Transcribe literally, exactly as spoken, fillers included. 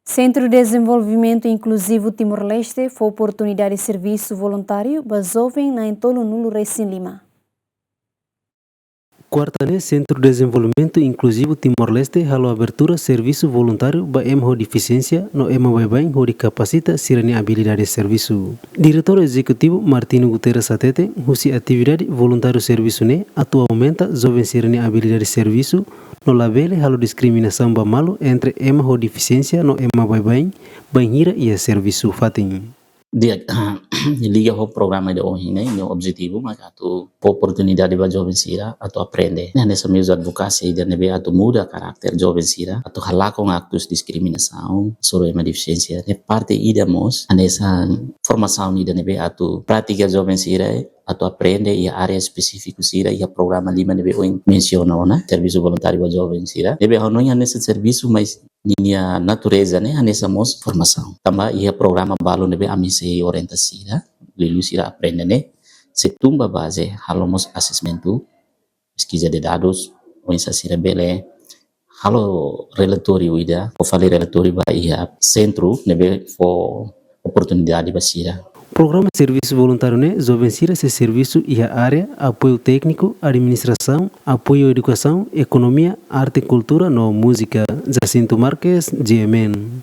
Sentru Dezenvolvimentu Inkluzivu Timor-Leste fó oportunidade servisu voluntáriu ba joven na'in-tolunulu resin lima. Kuarta ne'e, Sentru Dezenvolvimentu Inkluzivu Timor-Leste halo abertura servisu voluntáriu ba ema ho defisiénsia no ema baibain hodi kapasita sira-nia abilidade servisu. Diretór Ezekutivu Martinho Guterres hateten, husi atividade voluntáriu servisu ne'e atu aumenta joven sira-nia abilidade servisu no labele halo diskriminasaun ba malu entre ema ho defisiénsia no ema baibain bainhira iha servisu fatin. Di'ak, liga ho programa ida ohin ne'e, nia objetivu mak atu fó oportunidade ba joven sira atu aprende. Ne'e hanesan meius advokasia ida ne'ebé atu muda karakter joven sira, atu halakon aktus diskriminasaun, hasoru ema defisiénsia. Ne'e parte ida mós, hanesan formasaun ida ne'ebé atu pratika joven sira, atu aprende iha área espesífiku sira, iha programa lima ne'ebé ohin mensiona ona, servisu voluntáriu ba joven sira. Ne'ebé ha'u hanoin hanesan servisu, mas ninia natureza ne'e hanesan mós formasaun. Tanba iha programa balu ne'ebé ami sei orienta sira, liuliu sira aprende ne'e, sei tun ba baze halo mós assessment, peskiza de dadus, oinsá sira bele halo relatóriu ida, fó fali relatóriu ba iha sentru ne'ebé fó oportunidade ba sira. Programa servisu voluntáriu ne'e, joven sira sei servisu iha área apoiu tékniku, administrasaun, apoiu edukasaun, ekonomia, arte, kultura no múzika. Jacinto Marques, G M N.